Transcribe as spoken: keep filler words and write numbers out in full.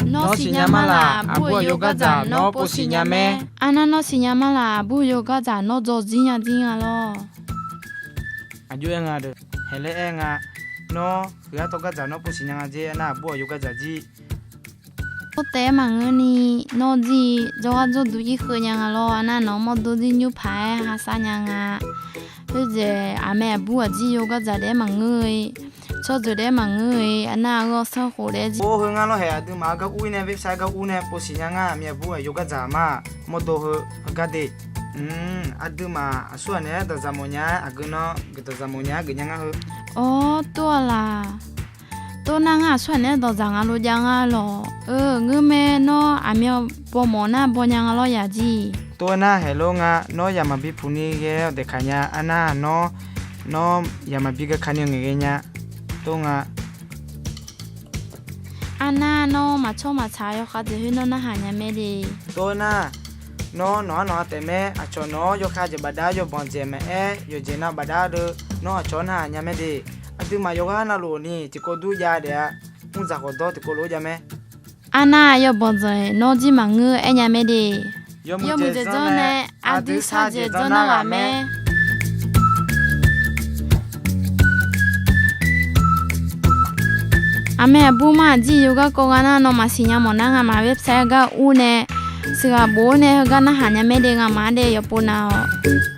Nawr siqnya ma laq, aqbur-euq yawgardzaq nawr povsiq nya mae. Arnar nawr siqnya ma laq, aqbur-euq yawgardzaq nawr dzawrdzir nya jir nga lawr. Aqjox-aer nga deuq, haeq laer aer nga. Nawr huiq-ar tawrgardzaq nawr povsiq nya nga jer, arnar aqbur-euq yawgardzaq jir. Tawr taef-aer maqngeur ni, nawr jir jawrgar jawrduq ir kheuf nya nga lawr, arnar nawq-anr mawrdo jir nymr paq-aer hasar nya nga. Khoerdzaeq aqmae aqbur aqjir yawgardzaq daef-aer maqngeur-e, tsawrjeuq daef-aer maqngeur-e, arnar ghawr sanrkhof daef-aer jir. Or, heu ngar lawr haeq, aqduimaf-anr gar ur nae, website gar ur nae povsiq nya ngar, aqmae aqbur-euq yawgardzaq ma, mawrdo heu heugar de. Aqduimaf aqsurghaq naeq-aer dawqdzaq mawf nya-aer, aqgeu nan geuf dawqdzaq mawf nya-aer geuf nya ngar heu. Or, tov-a laq. Tov nar ngar aqsurghaq naeq-aer dawqdzaq nga lof jav nga lawq. Eu, ngeur mae, nawr aqmyan baw mawf nar baw nya nga lawr yaq jir. Tov nar haeq lor nga, nawr yaq maqbi puq ni ghae-awr daeqkaq nya, arnar nawr, nawr yaq maqbi gaka ni ngaeq ghae nya. Tov nga. Arnar nawr maqtsawr maqtsaq yawkhav dzaeq khoer nawr narhaq nya mae de. Tov nar, nawr nawq-anr nawq-anr taef mae, aqcawq nawq-anr yawkhav jeq bafdav yawbanq jeq maqaer, yawqjeq nav bafdav deuq nawr aqcawq-anr narhaq nya mae de. Aqduimaf yawqghaq navluf ni tiqkawv dur jav daef-a, mr dzaq khawf dawr tiqkawv lof-aer jav mae. Arnar yawbanq dzanq-aer nawr jir maqngeur aer nya mae de. Yawmuiq dzaeq dzanr nae aqdui sar dzaeq dzanr nar ghaq mae. Aqmae aqbur mar aqjir yawgarkawv gar nar nawmaf siqnya mawf nar ngamaf website gar ur nae, siqghaq bof-awr nae heugar narhaq nya mae de, ngamaf-anr de yawpov nav-awq.